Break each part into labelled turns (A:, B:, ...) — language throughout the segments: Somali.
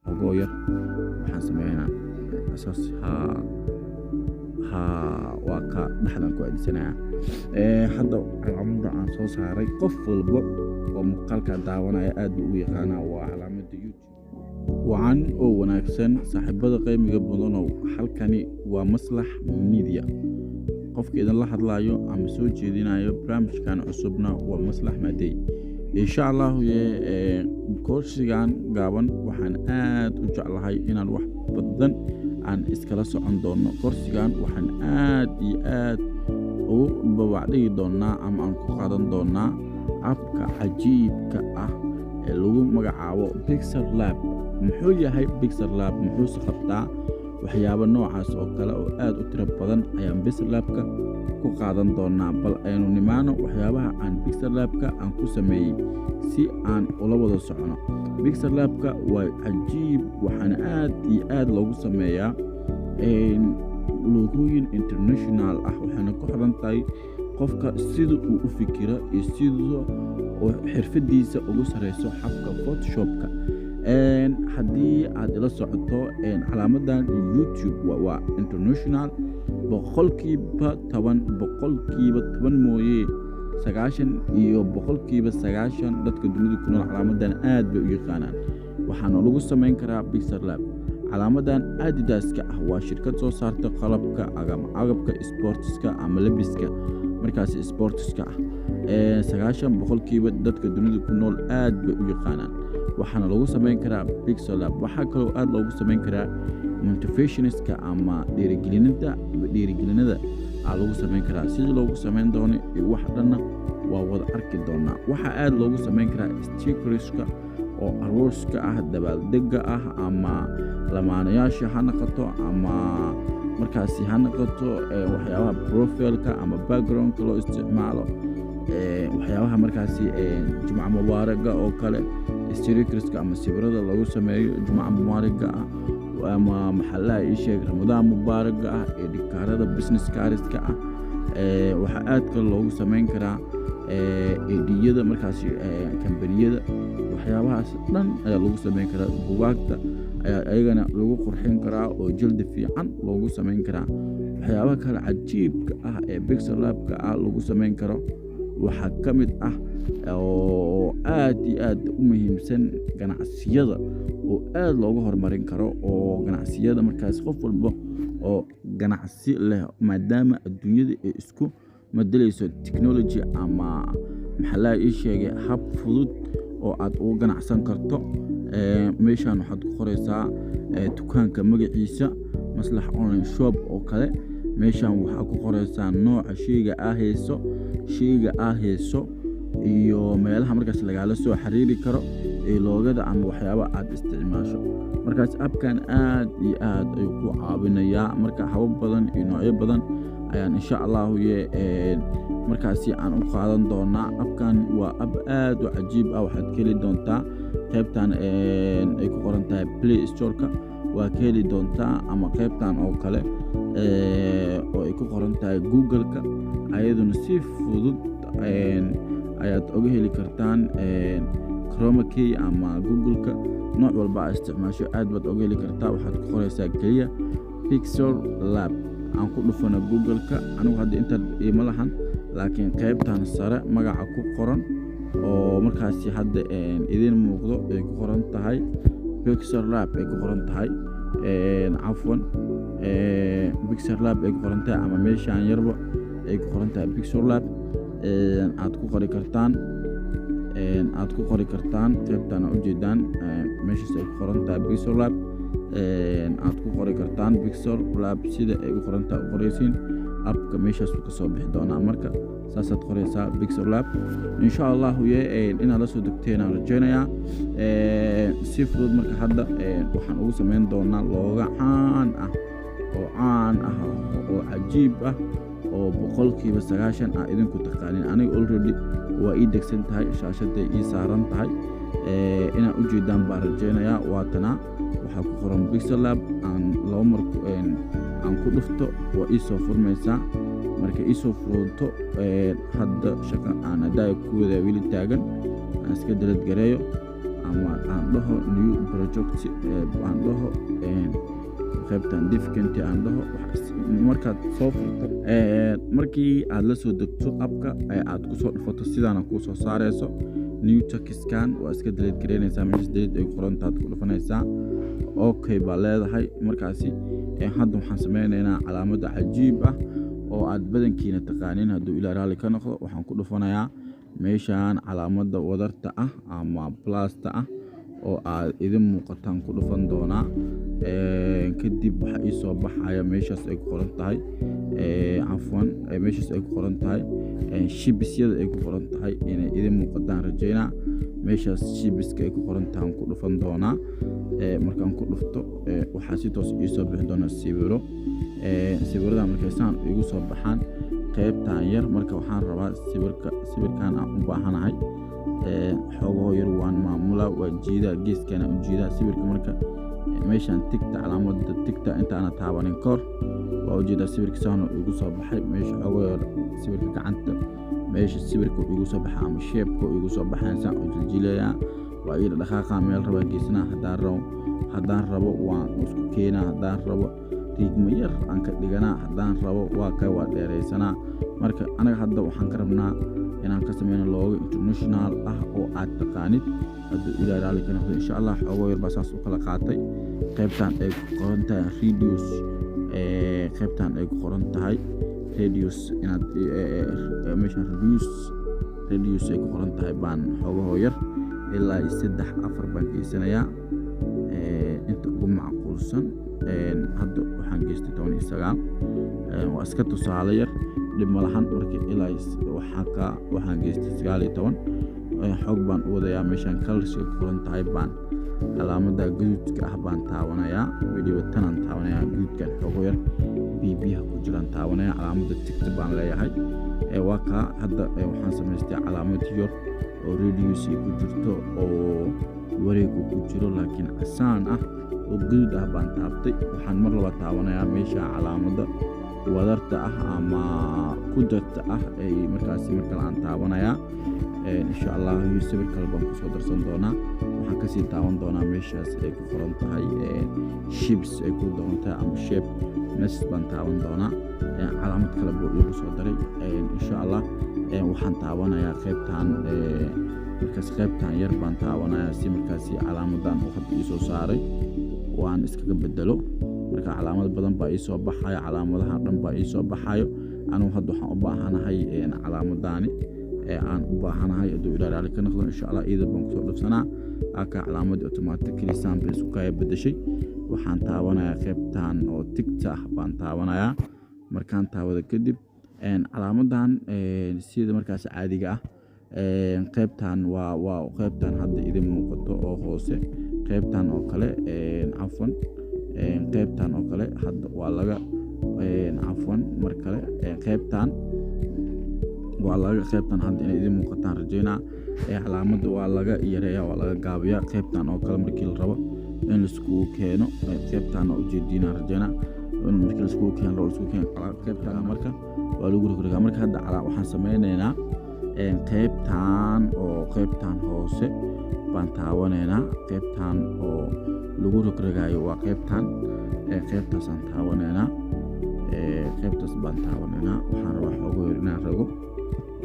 A: Xogoo yar waxaan sameynaa saas. Ha, waa ka dhexdan ku aadisanaya. Hadda calaamadda aan soo saaray, qof walba oo muuqaalka daawanaya aad buu u yaqaanaa, waa calaamadda YouTube. Wacan oo wanaagsan, saaxiibada qiimiga badanow. Halkani waa Maslax Media. Qofka idinla hadlayo ama soo jeedinayo barnaamijkan cusubna waa Maslax Madey. Insha Allahu koorsigan gaaban waxaan aad u jeclahay inaan wax badan aan iskala socon doono. Koorsigan waxaan aad iyo aad ugu babacdhigi doonaa ama aan ku qaadan doonaa app-ka cajiibka ah ee lagu magacaabo Pixel Lab. Muxuu yahay Pixel Lab? Muxuuse qabtaa? Waxyaabo noocaas oo kale oo aad u tiro badan ayaan Pixel Lab-ka ku qaadan doonaa. Bal aynu nimaano waxyaabaha aan Pixel Lab-ka aan ku sameeyey si aan ula wada socono. Pixel Lab-ka waa cajiib, waxaana aad iyo aad loogu sameeyaa logooyin international ah, waxayna ku xiran tahay qofka sida uu u fikiro iyo sida uu xirfadiisa ugu sareyso xabka Photoshopka. Haddii aad ila socoto, calaamadan YouTube waa international, 10%, 10% mooye, 90 iyo 90% dadka dunida ku nool calaamadan aad bay u yaqaanaan. Waxaana lagu samayn karaa Pixel Lab. Calaamadan Adidaska ah waa shirkad soo saarta qalabka ama agabka sportiska ama labiska markaasi sportiska ah. 90% dadka dunida ku nool aad bay u yaqaanaan, waxaana lagu samayn karaa Pixel Lab. Waxaa kaloo aad loogu samayn karaa motivationska ama dhiirigelinta, dhiirigelinada aa lagu samayn karaa. Sidii loogu samayn doono iyo wax dhanna waa wada arki doonaa. Waxaa aad loogu samayn karaa stickerska oo arooska ah, dabaaldega ah, ama lamaanayaasha ha noqoto ama markaasi ha noqoto waxyaabaha profileka ama backgroundka loo isticmaalo, waxyaabaha markaasi Jumca Mubaaraga oo kale, stickerska ama sawirada lagu sameeyo Jumca Mubaaraga ah ama maxallaha ii sheeg Ramadaan Mubaaraga ah ee dhikaarada business cardska ah. Waxaa aad kale loogu sameyn karaa ID-yada markaasi kambaniyada. Waxyaabahaas dhan ayaa lagu sameyn karaa. Bugaagta ayaa ayagana lagu qurxin karaa oo jildi fiican loogu sameyn karaa. Waxyaabaha kale cajiibka ah ee Pixel Labka ah lagu sameyn karo waxaa ka mid ah oo aad iyo aad u muhiimsan ganacsiyada oo aad looga horumarin karo, oo ganacsiyada markaas qof walba oo ganacsi leh, maadaama adduunyada ay isku madeleyso technology ama maxaa ii sheegay hab fudud oo aad ugu ganacsan karto. Meeshan waxaad ku qoreysaa dukaanka magaciisa, Maslax Online Shop oo kale. Meeshan waxaa ku qoreysaa nooca sheyga aa hayso, sheyga aa hayso iyo meelaha markaas lagala soo xiriiri karo ee logo-gada ama waxyaaba aad isticmaasho. Markaas app-kan aad iyo aad ayuu ku caawinayaa. Marka habab badan iyo noocyo badan ayaan insha Allahu ye markaasi aan u qaadan doonaa. App-kan waa app aad u cajiib ah. Waxaad ka heli doontaa qaybtan ay ku qoran tahay Play Store-ka, waa ka heli doontaa, ama qaybtan oo kale oo ay ku qoran tahay Google-ka, ayaduna si fudud ayaad oga heli kartaan. Chrome key ama Google-ka, nooc walba aad isticmaasho, aad baad oga heli kartaa. Waxaad ku qoreysaa keliya Pixel Lab. Aan ku dhufano Google-ka. Anigu hadda intaad iima lahan, laakiin qaybtan sare magaca ku qoran oo markaasi hadda idiin muuqdo ay ku qoran tahay Pixel Lab ay ku qoran tahay, cafwan, Pixel Lab ay ku qoran tahay, ama meeshaan yarba ay ku qoran tahay Pixel Lab, aad ku qori kartaan, aad ku qori kartaan qaybtan ujeedaan meeshaas ay ku qoran tahay Pixel Lab. Aad ku qori kartaan Pixel Lab sida ay u qoran tahay u qoraysiin, app-ka meeshaas uu kasoo bixi doonaa. Marka saasaad qoreysaa Pixel Lab. Insha Allahu ye inaad la soo degteen aan rajeynayaa si fudud. Marka hadda waxaan ugu sameyn doonaa logo caan ah oo caan ah oo cajiib ah oo 90% ah idinku taqaanin. Aniga already waa ii degsan tahay, shaashaday ii saaran tahay, inaad ujeedaan baan rajeynayaa. Waatanaa, waxaa ku qoran Pixel Lab. Aan laba mar aan ku dhufto, waa ii soo furmaysaa. Marka ii soo furunto, hadda shaqa aan haddaa ku wadaa weli taagan, aan iska dalad gareeyo. ama aan dhaho new project, aan dhaho qaybtan difficulty aan dhaho. Markaad soo furto, markii aad la soo degto appka ee aad kusoo dhufato, sidaana kuu soo saareyso. New taskkan waa iska delete gareynaysaa. Meesha delete ay qorantaad ku dhufanaysaa, okay baa leedahay. Markaasi hadda waxaan sameynaynaa calaamadda cajiib ah oo aad badankiina taqaanin, hadduu Ilaa raalli ka noqdo. Waxaan ku dhufanayaa meeshaan calaamadda wadarta ah ama plusta ah oo aad idin muuqataan ku dhufan doonaa. Kadib waxaa ii soo baxaya meeshaas ay ku qoran tahay, cafwan, meeshaas ay ku qoran tahay shapesyada ay ku qoran tahay. Inay idin muuqataan rajeynaa. Meeshaas shapeska ay ku qoran tahay ku dhufan doonaa. Markaan ku dhufto, waxaa si toos ii soo bixi doona sawiro. Sawirada markay saan igu soo baxaan, qaybtan yar marka waxaan rabaa sawirka, sawirkan aan u baahanahay xoogoo yar waan maamulaa, waan jiidaa, geeskana u jiidaa sawirka. Marka meeshaan tickta, calaamada tickta intaana taabanin kor, waa ujeedaa sawirka saano igu soo baxay. Meesha xoogoo yar sawirka gacanta, meesha sawirka igu soo baxa ama shapeka igu soo baxayan saan u jiljilayaa, waa ii dhaqaaqa. Meel rabaa geesnaa, haddaan rabo waan isku keenaa, haddaan rabo riigmo yar aan ka dhiganaa, haddaan rabo waa ka waa dheeraysanaa. Marka anaga hadda waxaan ka rabnaa inaan ka sameyno logo international ah oo aad taqaanid, hadduu Ilaa raalli ka noqdo, insha Allah. Xoogoo yar baa saas u kala qaatay. Qaybtan ay ku qoran tahay radius, qaybtan ay ku qoran tahay radius, inaad meeshan radius ay ku qoran tahay baan xoogahoo yar ilaa iyo saddex afar baan geysanayaa, inta ugu macquulsan. Hadda waxaan geystay 19. Waa iska tusaale yar, dhib ma lahan. Marka ilaa waxaa ka waxaan geystay 19. Xoog baan u wadayaa. Meeshaan colorska ku qoran tahay baan calaamada gaduudka ah baan taabanayaa, weliba tanaan taabanayaa, gaduudkan xoogo yar bibiyaha ku jiraan taabanaya. Calaamada tickta baan leeyahay. Waa kaa. Hadda waxaan samaystay calaamad yar oo radius ay ku jirto oo wareegu ku jiro, laakiin casaan ah oo gaduud ah baan taabtay. Waxaan mar laba taabanayaa meesha calaamada wadarta ah ama kudarta ah ay markaasi mar kale aan taabanayaa, insha Allah. Sawir kale baan kusoo darsan doonaa. Waxaan kasii taaban doonaa meeshaas ay ku qoran tahay shapes ay ku doon tahay ama shape message baan taaban doonaa. Calaamad kale buu iigu soo daray, insha Allah. Waxaan taabanayaa qaybtan markaas, qaybtan yar baan taabanayaa si markaasi calaamadan uu hadda iisoo saaray waan iskaga bedelo. Marka calaamad badan baa iisoo baxayo, calaamadaha dhan baa iisoo baxayo. Anigu hadda waxaan u baahanahay calaamadani aan u baahanahay, hadduu Ilaa raali ka noqdo, insha Allah. Iyada baan kusoo dhufsanaa aka calaamadii automatically saan bay isku kaya bedeshay. Waxaan taabanayaa qaybtan oo tickta ah baan taabanayaa. Markaan taabado kadib, calaamadan sida markaas caadiga ah, qaybtan waa qaybtan hadda idin muuqato oo hoose, qaybtan oo kale, cafwan, qaybtan oo kale hadda waa laga, cafwan, mar kale, qaybtan waa laga, qaybtan hadda inay idin muuqataan rajeynaa. Calaamadda waa laga yareeya, waa laga gaabiyaa qaybtan oo kale markii la rabo in laiskugu keeno. Qaybtan oo ujeediinaan rajeynaa in markii laiskugu keeno, laiskugu keeno qaybtan marka waa lagu rogrogaa. Marka hadda waxaan sameyneynaa qaybtan oo qaybtan hoose baan taabanaynaa. Qaybtan oo lagu rogrogaayo waa qaybtan, qaybtaasaan taabanaynaa, qaybtaas baan taabanaynaa. Waxaan rabaa xoogo yar inaan rogo,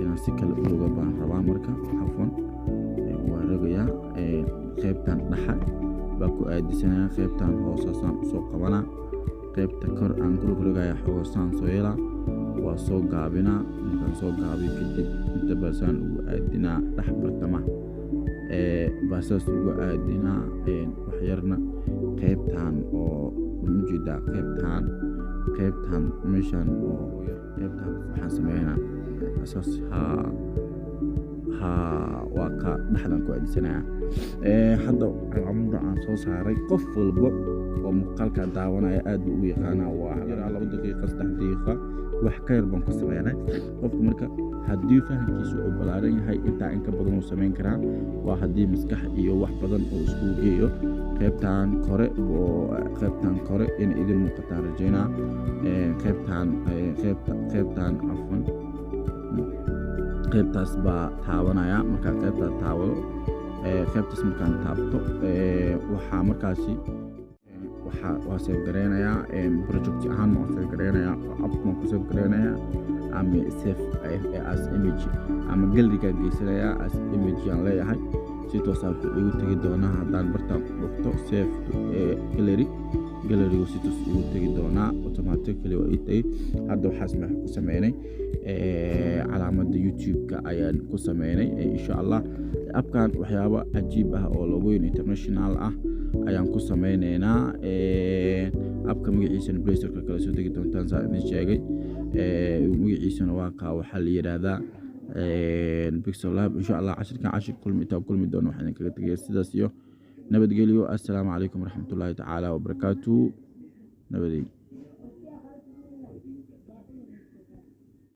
A: inaan si kale u rogo baan rabaa. Marka cafwan, waa rogayaa. Qaybtan dhaxa baa ku aadisanayaa, qaybtan hoosasaan usoo qabanaa, qaybta kor aan ku rogrogaya xoogo saan soo yeelaa, waa soo gaabinaa. Markaan soo gaabiyo kadib, inta baasaan ugu aadinaa, dhex bartama baa saas ugu aadinaa wax yarna. Qaybtan oo ujeedaa, qaybtan meeshan oo qaybtan waxaan sameynaa saas haa haa, waa ka dhexdan ku aadisanaya. Hadda calaamada aan soo saaray qof walba oo muuqaalka daawanaya aad buu ugu yaqaanaa. Waa 2 daqiiqa, 3 daqiiqa, wax ka yar baan ku sameynay. Qofka marka haddii fahamkiisu uu ballaaran yahay, intaa in ka badan uu samayn karaa, waa haddii maskax iyo wax badan uu iskugu geeyo. Qaybtan kore oo qaybtan kore in idin muuqataan rajeynaa. Qaybtan, qaybta, qaybtan, cafwan, qaybtaas baa taabanaya. Markaa qaybtaa taabado, Qaybtaas markaan taabto, waxaa markaasi waxaa waa save gareynayaa. Project ahaan ma save gareynayaa, app ma ku save gareynayaa, ama save as image ama gallery-gaan geysanayaa? As image aan leeyahay. Si toosaa wuxuu igu tegi doonaa haddaan bartaan ku dhufto save to gallery, gallery-gu si toos igu tegi doonaa, automatically waa ii tegey. Hadda waxaas ku sameynay calaamadda YouTube-ka ayaan ku sameynay. Insha Allah app-kan waxyaabo cajiib ah oo logooyin international ah ayaan ku sameyneynaa. App-ka magaciisana Play Store-ka kala soo degi doontaan, saa idin sheegay. Magaciisana waa kaa, waxaa la yidhaahdaa Pixel Lab. Insha Allah cashirkan cashir kulmi intaan kulmi doono, waxaan idinkaga tegaya sidaas iyo nabadgelyo. Assalaamu calaykum waraxmatullaahi tacaala wabarakaatuhu. Nabadey.